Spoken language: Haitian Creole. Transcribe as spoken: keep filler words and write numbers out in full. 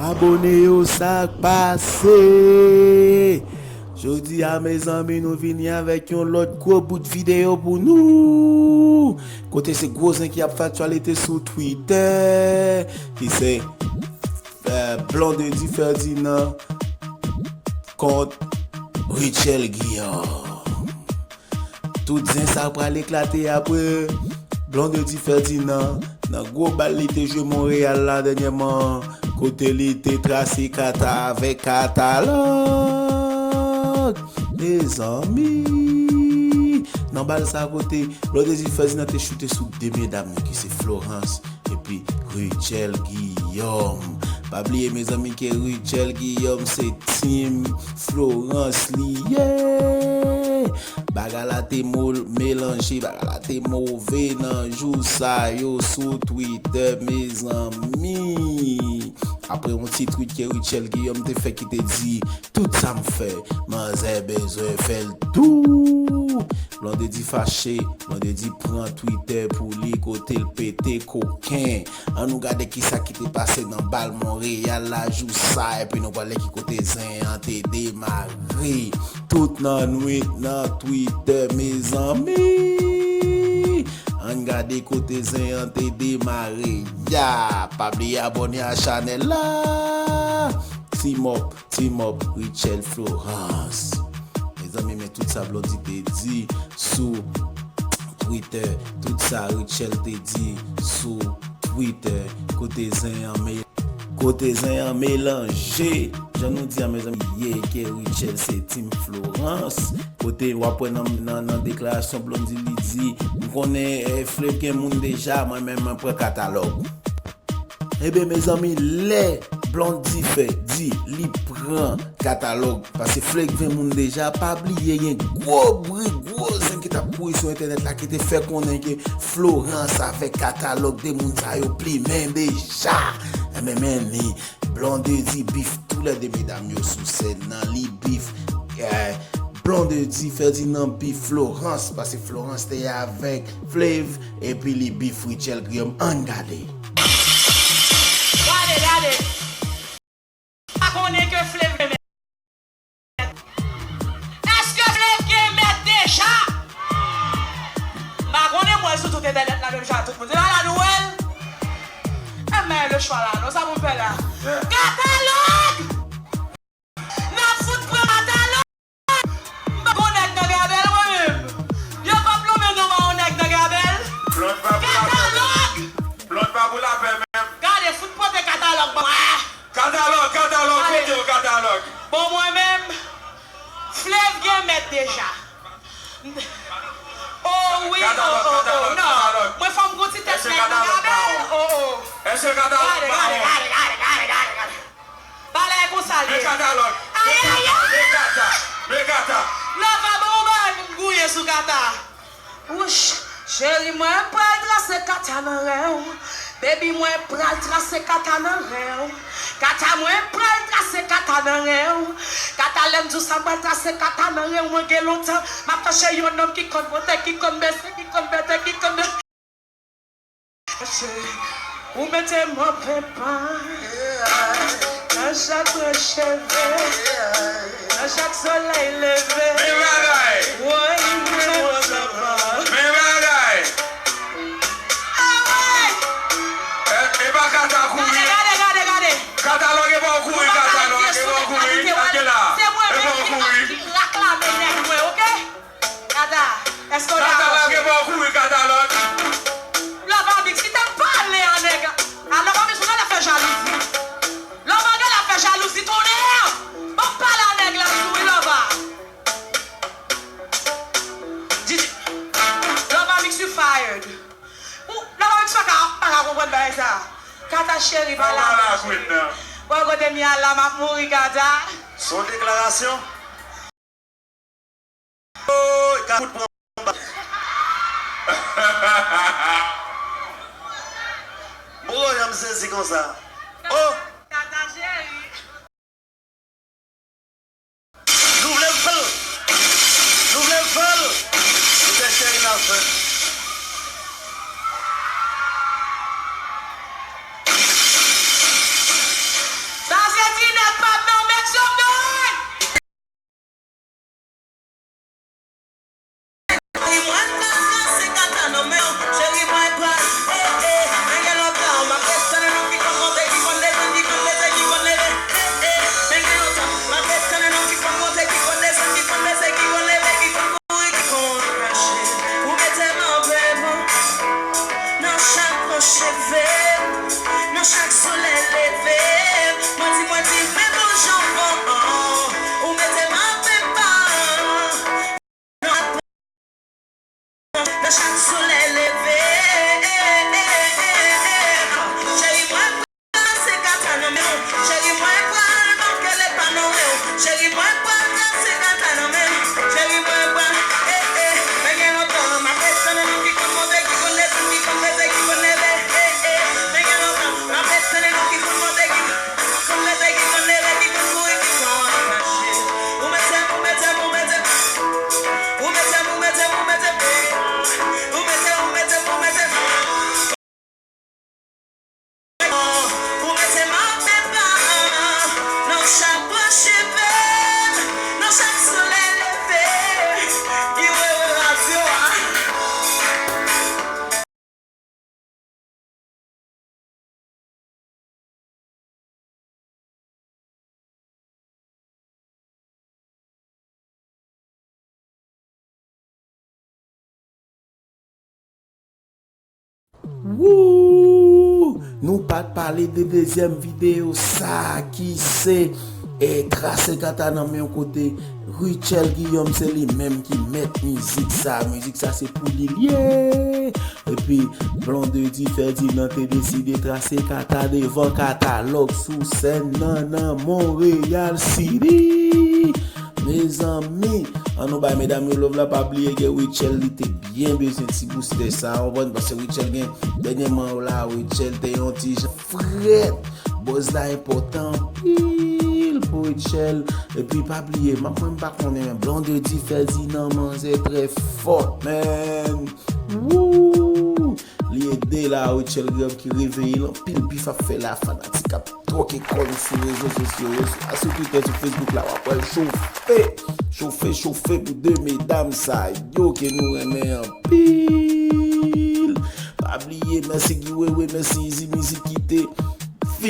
Abone yo, sa k pase? Jodi a, mezanmi, nou vini avèk yon lòt gwo bout videyo pou nou. Kote se gwo zen ki ap fè aktyalite sou Twitter, ki se, eh, Blondedy Ferdinand kont Rutshelle Guillaume. Tout zen sa pral eklate apre Blondedy Ferdinand nan gwo bal li te jwe Monreyal la dènyèman, kote li te trase kata avèk Katalòg. Mezanmi, nan bal sa kote Blondedy Ferdinand te choute sou de medam yo ki se Florence epi Rutshelle Guillaume. Pa bliye, mezanmi, ke Rutshelle Guillaume se team Florence li ye. Bagay la te mo-, melanje, bagay la te move nan jou sa yo sou Twitter, mezanmi. Apre yon ti tweet ke Rutshelle Guillaume te fè ki te di, tout sa m fè, manzè bezwen fè l tou. Blondedy fache, Blondedy pran Twitter pou li, kote l pete koken. Ann nou gade kisa ki te pase nan bal Monreyal la jou sa, epi nou pral wè ki kote zen an te demare. Tout nan nwit nan Twitter, mezanmi. Ann gade kote zen an te demare. Ya, pa bliye abòne a chanèl la. Team up, team up, Rutshelle Florence. Mezanmi, men tout sa Blondedy te di sou Twitter, tout sa Rutshelle te di sou Twitter, kote zen an me-, kote zen an melanje. Jan nou di a, mezanmi, ye ke Rutshelle se team Florence. Kote w ap wè nan, nan, nan deklarasyon Blondedy li di, m konnen, eh, Flave gen moun deja, mwen menm mwen pran Katalòg. Ebyen, mezanmi, lè Blondedy fè di li pran Katalòg, paske Flave gen moun deja, pa bliye gen gwo bri, gwo zen ki t ap kouri sou entènèt la ki te fè konnen ke Florence avèk Katalòg, de moun sa yo plimen deja. Ebyen, men li, Blondedy bif tou lè de medam yo sou sèn nan, li bif, eh, Blondedy Ferdinand bif Florence, paske Florence te avèk Flave, epi li bif Rutshelle Guillaume. Ann gade. Gade, gade. Pa konnen ke Flave gen mèt. Èske Flave gen mèt deja? M pa konnen, m wè l sou tout entènèt la, menm jan tout moun. Se pa la nou wè l? Enben, le chwa la, non, sa pou m fè la? Katalòg! N ap fout pran Katalòg! M pa gon nèg nan Gabèl, mwen menm. Yo p ap lonmen non m a yon nèg nan Gabèl. Blonde pa pou lapè menm. Katalòg! Blonde pa pou lapè menm. Gade, fout pote Katalòg ban mwen. Katalòg, Katalòg, kote w Katalòg? Bon, mwen menm, Flave gen mèt deja. Oh wi, oh, oh, oh, non. Mwen fò m gon ti tèt nèg nan Gabèl. Oh, oh. Èske Katalòg pa won? Gade, gade, gade, gade, gade, gade. Bagay konsa l ye. Men Katalòg. Ay, ay, ay. Men Kata. Men Kata. Lava ban yon bagay pou m gouye sou Kata. Wouch, cheri mwen pral trase Kata nan ren w. Baby mwen pral trase Kata nan ren w. Kata mwen pral trase Kata nan ren w. Kata lè m di w sa m pral trase Kata nan ren w. Mwen gen lontan m ap chache yon nonm ki konn monte, ki konn bese, ki konn mete, ki konn... Cheri, ou mete m an penpan nan chak branch cheve, nan chak solèy leve. Men bagay! Woy, men bagay! Ah ouais! E, e pa Kata kouri. Gade, gade, gade, gade. Katalòg e pa w kouri, Katalòg e pa w kouri. Gade la. E pa w kouri. Ki raklame nèg mwen, oke? Kata, èske w dakò? Katalòg e pa w kouri, Katalòg. Lava Mix, kite m pale a nèg. A Lava Mix, ou genlè fè jalouzi. Lava genlè fè jalouzi, tonnè! Ban m pale a nèg la tou wi, Lava. Didi. Lava Mix, you fired. Ou, Lava Mix pa ka, pa ka konprann bagay sa. Kata cheri, pale a nèg. Bon, kote m ye a la, m ap mouri, Kata. Se yon deklarasyon. Oy, ka fout pran bal. Moro, jan m sezi konsa. Oh! Tata cheri. Nou vle m fè l. Nou vle m fè l. Nou te cheri n ap fè l. Woo! Nou pa t pale de dezyèm videyo sa ki se e Trase Kata nan men yon kote. Rutshelle Guillaume se li menm ki mèt mizik sa. Mizik sa se pou li l ye. Epi Blondedy Ferdinand te deside trase kata devan katalòg sou sèn nan nan Montreal City. Mezanmi, an nou bay medam yo love la, pa bliye gen Rutshelle, li te byen bezwen ti boustè sa, ou konprann, paske Rutshelle gen, dènyèman la, Rutshelle te yon ti jan frèt. Buzz la enpòtan anpil pou Rutshelle. Epi pa bliye, m ap mwen m pa konnen, men Blondedy Ferdinand manzè trè fò, man. Woo! Li ede la, Rutshelle Guillaume ki reveye l anpil, bif ap fè la, fanatik ap twoke kòn sou rezo sosyo yo, sou, sou Twitter, sou Facebook la, w ap wè l chofe, chofe, chofe pou de medam sa yo ke nou renmen anpil. Pa bliye, mèsi Guy Wewe, mèsi Easy Music ki te